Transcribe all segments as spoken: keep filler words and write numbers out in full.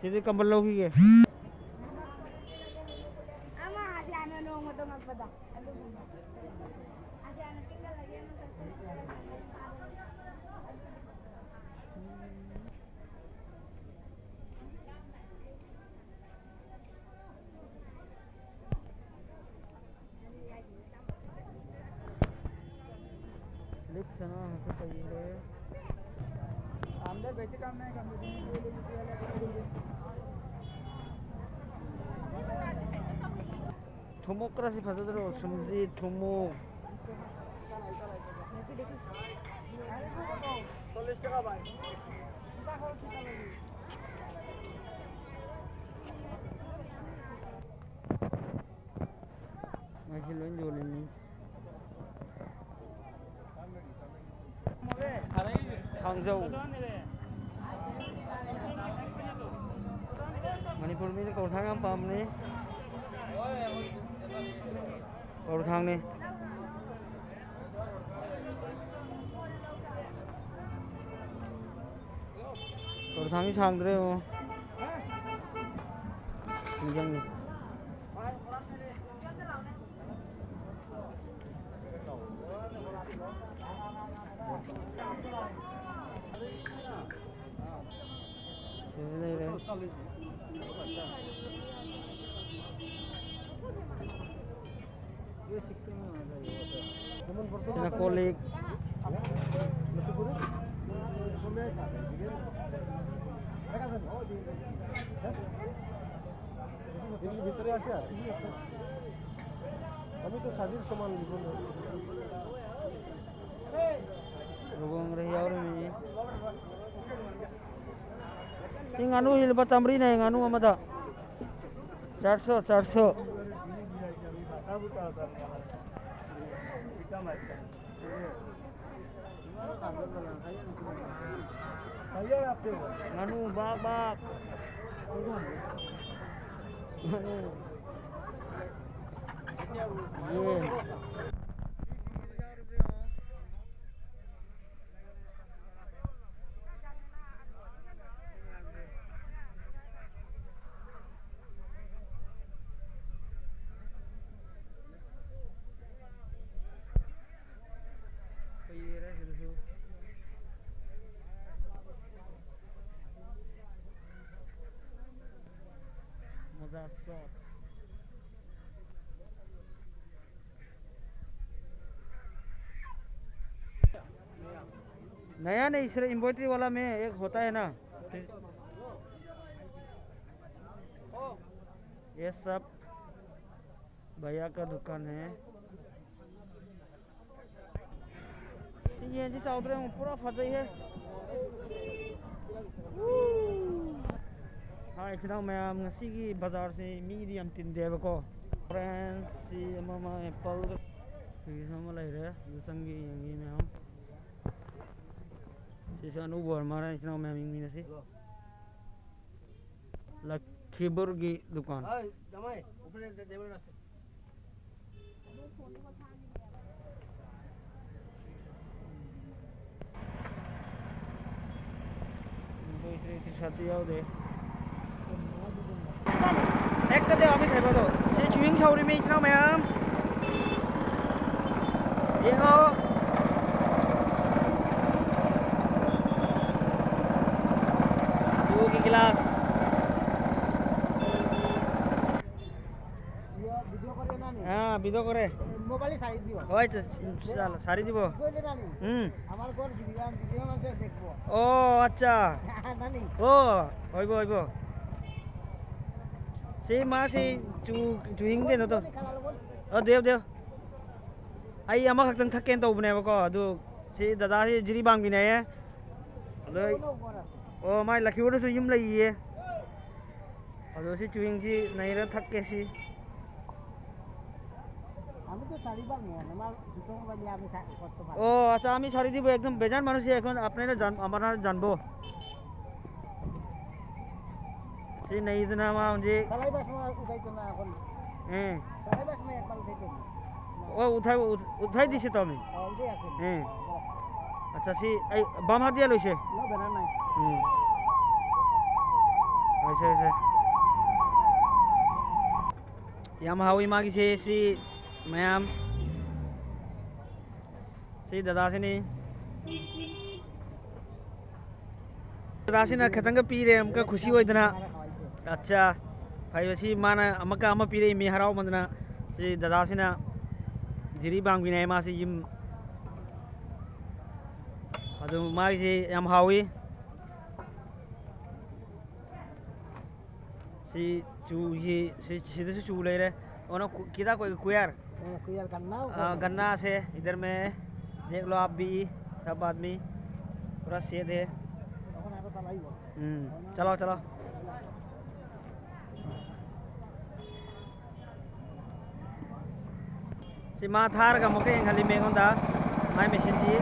ꯁꯤꯗꯤ ꯀꯝꯕꯜ ꯂꯧꯈꯤꯒꯦ꯫ लिख सना है तो सही है। हमने बेचे काम नहीं करते। थुमुक रसी फसद रो समझी थुमुक। ꯃꯁꯤ ꯂꯣꯏ ꯌꯣꯜꯂꯤꯅꯤ꯫ ꯊꯥꯡꯖꯧ꯫ ꯃꯅꯤꯄꯨꯔ ꯃꯤꯅ ꯀꯧꯔ ꯊꯥꯡ ꯌꯥꯝ ꯄꯥꯝꯕꯅꯤ꯫ ꯀꯧꯔ ꯊꯥꯡꯅꯤ꯫ ꯀꯧꯔ ꯊꯥꯡꯗꯤ ꯁꯥꯡꯗ꯭ꯔꯦ ꯌꯦꯡꯉꯣ꯫ ꯅꯤꯡꯁꯤꯡꯉꯤ꯫ ꯁꯤꯗ ꯂꯩꯔꯦ꯫ ꯁꯤꯅ ꯀꯣꯜ ꯂꯤꯛ꯫ ভিতরে আসে আর কি। আমি তো সাজির সমান জীবন। Rugong ri yaw ri mi. Sing anu hi lupa tamri na yang anu amada. Charso, charso. Nganu bak bak. Nganu. Ye. नया नहीं, सिर्फ एम्ब्रॉयडरी वाला में एक होता है ना। ये सब भैया का दुकान है। ꯌꯦꯟꯁꯤ ꯆꯥꯎꯗ꯭ꯔꯦ ꯑꯃꯨꯛ ꯄꯨꯔꯥ ꯐꯖꯩꯍꯦ꯫ ꯍꯥꯏ ꯏꯆꯤꯟ ꯏꯅꯥꯎ ꯃꯌꯥꯝ, ꯉꯁꯤꯒꯤ ꯕꯖꯥꯔꯁꯤ ꯃꯤꯗꯤ ꯌꯥꯝ ꯇꯤꯟꯗꯦꯕꯀꯣ꯫ ꯑꯣꯔꯦꯟꯖ ꯁꯤ ꯑꯃ ꯑꯃ, ꯑꯦꯄꯜ ꯁꯤꯒꯤꯁꯨ ꯑꯃ ꯂꯩꯔꯦ꯫ ꯑꯗꯨ ꯆꯪꯒꯦ ꯌꯦꯡꯒꯦ ꯃꯌꯥꯝ꯫ ꯁꯤꯁꯨ ꯑꯅꯧꯕ ꯑꯣꯏꯔ ꯃꯥꯜꯂꯦ ꯏꯆꯤꯟ ꯏꯅꯥꯎ ꯃꯌꯥꯝ ꯌꯦꯡꯃꯤꯟꯅꯁꯤ꯫ ꯂꯈꯤꯕꯨꯔꯒꯤ ꯗꯨꯀꯥꯟ꯫ ꯇ꯭ꯔꯤꯁꯥꯠꯇꯤ ꯌꯥꯎꯗꯦ꯫ ꯍꯦꯛꯇ ꯇꯧꯔꯝꯃꯤ ꯈꯥꯏꯕꯗꯣ꯫ ꯁꯤ ꯆꯨꯍꯤꯡ ꯁꯧꯔꯤꯃꯤ ꯏꯆꯤꯟ ꯏꯅꯥꯎ ꯃꯌꯥꯝ꯫ ꯌꯦꯡꯉꯣ꯫ ꯌꯨꯒꯤ ꯒꯤꯂꯥꯁ꯫ ভিডিঅ' কৰে না নি? হ্যাঁ, ভিডিঅ' কৰে। মোবাইলে চাই দিও। হয় তো, চাল, চাৰি দিব। কৰিলে না নি? উম। আমাৰ ঘৰ ভিডিঅ', ভিডিঅ' আছে, দেখব। অ', আচ্ছা। না নি? অ', হইব, হইব। ꯁꯤ ꯃꯥꯁꯤ ꯆꯨ, ꯆꯨꯍꯤꯡꯗꯦꯅ ꯇꯧ꯫ ꯑꯣ, ꯗꯦꯕ, ꯗꯦꯕ꯫ ꯑꯩ ꯑꯃꯈꯛꯇꯪ ꯊꯛꯀꯦꯅ ꯇꯧꯕꯅꯦꯕꯀꯣ, ꯑꯗꯨ ꯁꯤ ꯗꯗꯥꯁꯤ ꯖꯤꯔꯤꯕꯥꯝꯒꯤꯅꯦꯌꯦ꯫ ꯑꯗꯣ ꯑꯩ, ꯑꯣ, ꯃꯥꯏ ꯂꯛꯈꯤꯕꯨꯔꯗꯁꯨ ꯌꯨꯝ ꯂꯩꯌꯦ꯫ ꯑꯗꯣ ꯁꯤ ꯆꯨꯍꯤꯡꯁꯤ ꯅꯩꯔ ꯊꯛꯀꯦ ꯁꯤ꯫ আমি তো চাৰিবাৰ মন, আমাৰ জোঁটৰ পৰা দিয়া আমি চা-, কষ্ট পাওঁ। অ', আচ্ছা, আমি চাৰি দিব, একদম বেজাৰ মানুহ, সি এখন আপোনালোকে জান-, আপোনাৰ জানিব। ꯁꯤ ꯅꯩꯗꯅ ꯃꯥ ꯍꯧꯖꯤꯛ꯫ চালাই বাছ মই উঠাইতো না এখন। ꯎꯝ꯫ চালাই বাছ মই একবাৰ উঠাইতো না। অ', উঠাই, উঠ-, উঠাই দিছে তো আমি। অ', উঠাই আছে। ꯎꯝ। অ'। আচ্ছা, ꯁꯤ ꯑꯩ ꯕꯥꯝ ꯍꯥꯞ দিয়া ꯂꯣꯏꯁꯦ꯫ ꯂꯣ, ꯕꯦꯅꯥ ꯅꯥꯏ꯫ ꯎꯝ꯫ ꯂꯣꯏꯁꯦ, ꯂꯣꯏꯁꯦ꯫ ꯌꯥꯝ ꯍꯥꯎꯋꯤ ꯃꯥꯒꯤꯁꯦ, ꯁꯤ ꯃꯌꯥꯝ꯫ ꯁꯤ ꯗꯗꯥꯁꯤꯅꯤ꯫ ꯗꯗꯥꯁꯤꯅ ꯈꯤꯇꯪꯒ ꯄꯤꯔꯦ, ꯑꯃꯨꯛꯀ ꯈꯨꯁꯤ ꯑꯣꯏꯗꯅ꯫ ꯑꯠꯆꯥ꯫ ꯐꯩꯕ ꯁꯤ ꯃꯥꯅ ꯑꯃꯒ ꯑꯃ ꯄꯤꯔꯛꯏ, ꯃꯤ ꯍꯔꯥꯎꯃꯟꯗꯅ꯫ ꯁꯤ ꯗꯗꯥꯁꯤꯅ ꯖꯤꯔꯤꯕꯥꯝꯒꯤꯅꯦ ꯍꯥꯏ, ꯃꯥꯁꯤ ꯌꯨꯝ꯫ ꯑꯗꯨ ꯃꯥꯒꯤꯁꯤ ꯌꯥꯝ ꯍꯥꯎꯏ꯫ ꯁꯤ ꯆꯨꯁꯤ, ꯁꯤ, ꯁꯤꯗꯁꯨ ꯆꯨ ꯂꯩꯔꯦ꯫ ꯑꯣꯅ ꯀꯨ-, ꯀꯤꯗꯥ ꯀꯣꯏ ꯀꯨꯌꯥꯔ? ꯑꯦ, ꯀꯨꯌꯥꯔ ꯒꯟꯅꯥ ꯑ, ꯀꯣꯏ꯫ गन्ना से इधर में देख लो आप भी, सब आदमी पूरा सेट है। हम्म, चलो, चलो। ꯁꯤ ꯃꯥ ꯊꯥꯔꯒ ꯑꯃꯨꯛꯀ ꯌꯦꯡꯍꯜꯂꯤ ꯃꯉꯣꯟꯗ꯫ ꯃꯥꯏ ꯃꯦꯆꯤꯟꯁꯤ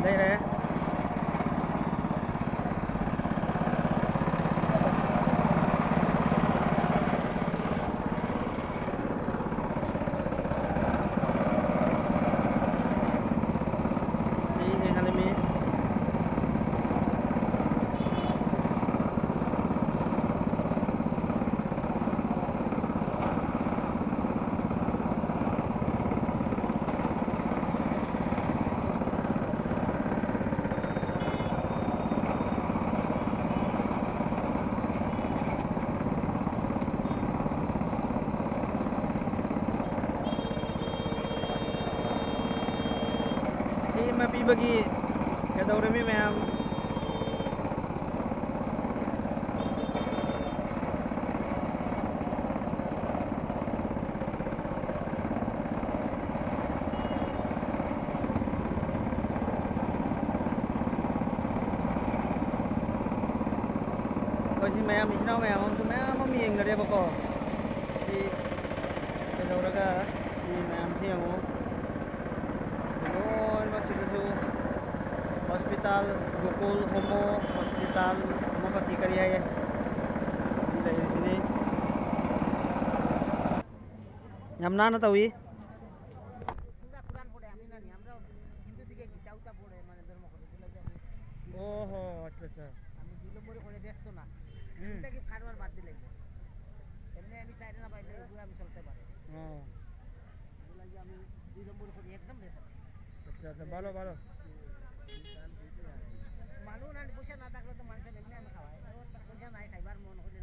ꯂꯩꯔꯦ꯫ ꯁꯤ ꯌꯦꯡꯍꯜꯂꯝꯃꯤ꯫ ꯁꯤ ꯑꯃ ꯄꯤꯕꯒꯤ ꯀꯩꯗꯧꯔꯝꯃꯤ ꯃꯌꯥꯝ? ꯑꯩꯈꯣꯏ ꯁꯤ ꯃꯌꯥꯝ, ꯏꯆꯤꯟ ꯏꯅꯥꯎ ꯃꯌꯥꯝ ꯑꯃꯁꯨ ꯃꯌꯥꯝ ꯑꯃ ꯌꯦꯡꯅꯔꯦꯕꯀꯣ꯫ ꯁꯤ ꯀꯩꯗꯧꯔꯒ ꯁꯤ ꯃꯌꯥꯝꯁꯤ ꯌꯦꯡꯉꯨ꯫ ꯂꯣꯏꯅꯃꯛ ꯁꯤꯗꯁꯨ ꯍꯣꯁꯄꯤꯇꯥꯜ, ꯒꯣꯀꯨꯜ ꯍꯣꯃꯣ ꯍꯣꯁꯄꯤꯇꯥꯜ, ꯍꯣꯃꯣꯄꯥꯊꯤ ꯀꯔꯤ ꯍꯥꯏꯌꯦ? ꯁꯤ ꯂꯩꯔꯤꯁꯤꯅꯤ꯫ ꯌꯥꯝ ꯅꯥꯟꯅ ꯇꯧꯏ꯫ পুরা কোরআন পড়ে আমি জানি, আমরা হিন্দু দিকে গীতা উতা পড়ে, মানে ধর্ম করে, এগুলো যে আমি, ও হো, আচ্ছা, আচ্ছা। আমি দুই নম্বরই করে ব্যস্ত না। হুম। এটা কি কারবার বাদ দিলে? এমনি আমি চাইলে না পাইলে এগুলো আমি চলতে পারি। ও। এগুলো যে আমি দুই নম্বরই করি, একদম ব্যস্ত। আচ্ছা, আচ্ছা, ভালো, ভালো। মানুষ না, পয়সা না থাকলে তো মানুষের এমনি আমি খাওয়াই। ও তো পয়সা নাই, খাইবার মন হলে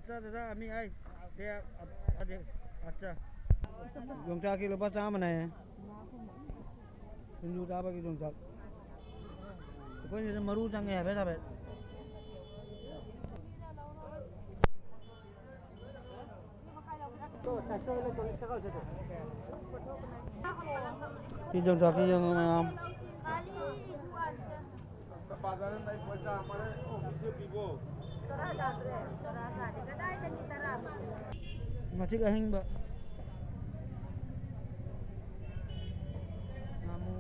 ꯑꯠꯆꯥ, ꯗꯗꯥ, ꯑꯃꯤ ꯑꯩ꯫ ꯗꯦ, ꯑ-, ꯑꯗꯦ, ꯑꯠꯆꯥ꯫ ꯌꯣꯡꯆꯥꯛꯀꯤ ꯂꯨꯄꯥ ꯆꯥꯝꯃꯅꯦ꯫ ꯁꯤꯡꯖꯨ ꯆꯥꯕꯒꯤ ꯌꯣꯡꯆꯥꯛ꯫ ꯑꯩꯈꯣꯏ ꯁꯤꯗ ꯃꯔꯨ ꯆꯪꯉꯦ ꯍꯥꯏꯐꯦꯠ ꯍꯥꯏꯐꯦꯠ꯫ ꯁꯤ ꯌꯣꯡꯆꯥꯛꯀꯤ ꯌꯦꯡꯉꯣ ꯃꯌꯥꯝ꯫ ꯃꯆꯤꯛ ꯑꯍꯤꯡꯕ꯫ ꯉꯥꯃꯨ꯫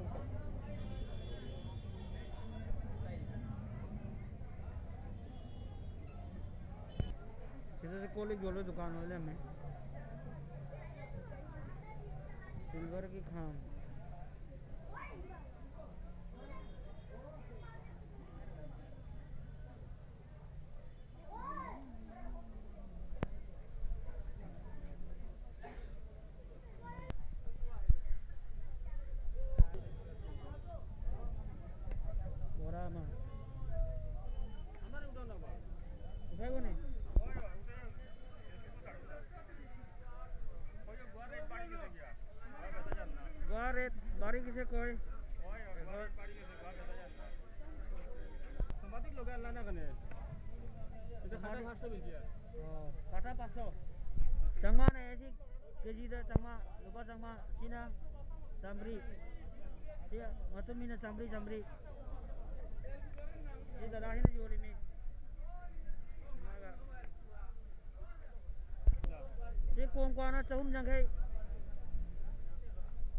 ꯁꯤꯗꯁꯨ ꯀꯣꯜ ꯂꯤꯛ ꯌꯣꯟꯕ ꯗꯨꯀꯥꯟ ꯑꯣꯏ ꯂꯩꯔꯝꯃꯦ꯫ ꯁꯤꯜꯚꯔꯒꯤ ꯈꯥꯡ꯫ ꯕꯣꯔꯥ ꯑꯃ꯫ ꯎꯊꯥꯏꯕꯅꯤ꯫ ꯒ꯭ꯋꯥ ꯔꯦꯠ ꯕꯥꯔꯤ ꯀꯤꯁꯦ ꯀꯣꯏ? ꯁꯝꯄꯥꯇꯤ ꯂꯣꯀꯦꯜ ꯂꯥꯅ ꯀꯅꯦ? ꯁꯤꯗ ꯈꯇꯪ ꯍꯥꯞꯆꯕꯤꯁꯦ꯫ ꯑꯣ, ꯀꯥꯇꯥ ꯄꯥꯁꯣ꯫ ꯆꯥꯝꯃꯉꯥꯅꯦ ꯁꯤ꯫ ꯀꯦꯖꯤꯗ ꯆꯥꯝꯃꯉꯥ, ꯂꯨꯄꯥ ꯆꯥꯝꯃꯉꯥ꯫ ꯁꯤꯅ ꯆꯥꯝꯃꯔꯤ꯫ ꯁꯤ ꯃꯇꯨꯝ ꯏꯟꯅ ꯆꯥꯝꯃꯔꯤ, ꯆꯥꯝꯃꯔꯤ꯫ ꯁꯤ ꯗꯗꯥꯁꯤꯅ ꯌꯣꯜꯂꯤꯃꯤ꯫ ꯃꯥꯒ꯫ ꯁꯤ ꯀꯣꯡꯀ꯭ꯋꯥꯅ ꯆꯍꯨꯝ ꯌꯥꯡꯈꯩ꯫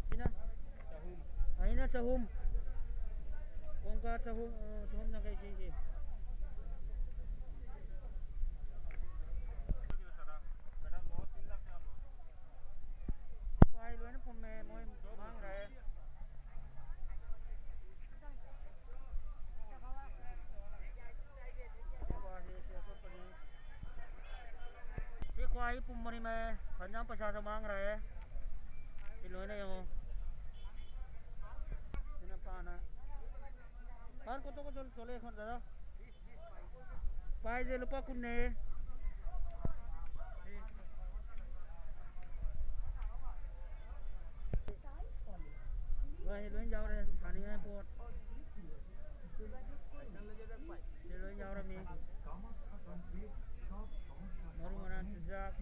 ꯁꯤꯅ? ꯆꯍꯨꯝ꯫ ꯑꯩꯅ ꯆꯍꯨꯝ꯫ ꯀꯣꯡꯀ꯭ꯋꯥ ꯆꯍꯨꯝ, ꯑ, ꯆꯍꯨꯝ ꯌꯥꯡꯈꯩ ꯁꯤꯒꯤ꯫ ꯈ꯭ꯋꯥꯏ ꯂꯣꯏꯅ ꯄꯨꯝꯃꯦ, ꯃꯣꯏ ꯃꯥꯡꯈ꯭ꯔꯦ꯫ ꯁꯤ ꯈ꯭ꯋꯥꯏ ꯄꯨꯝꯕꯅꯤ ꯃꯦ, ꯐꯅꯌꯥꯝ ꯄꯩꯁꯥꯁꯨ ꯃꯥꯡꯈ꯭ꯔꯦ꯫ ꯁꯤ ꯂꯣꯏꯅ ꯌꯦꯡꯉꯣ꯫ ꯁꯤꯅ ꯄꯥꯅ꯫ ꯐꯥꯟ ꯀꯣꯠꯇꯣꯛꯀ ꯆꯣꯜ-, ꯆꯣꯜꯂꯦ ꯈꯣꯟ ꯗꯥꯗꯥ꯫ ꯄꯥꯏꯁꯦ ꯂꯨꯄꯥ ꯀꯨꯟꯅꯦ꯫ ꯂꯣꯏ ꯌꯥꯎꯔꯦ ꯊꯥꯅꯤꯡꯉꯥꯏ ꯄꯣꯠ꯫ ꯁꯤ ꯂꯣꯏ ꯌꯥꯎꯔꯝꯃꯤ꯫ ꯃꯔꯨ ꯃꯔꯥꯡ ꯆꯨꯖꯥꯛ꯫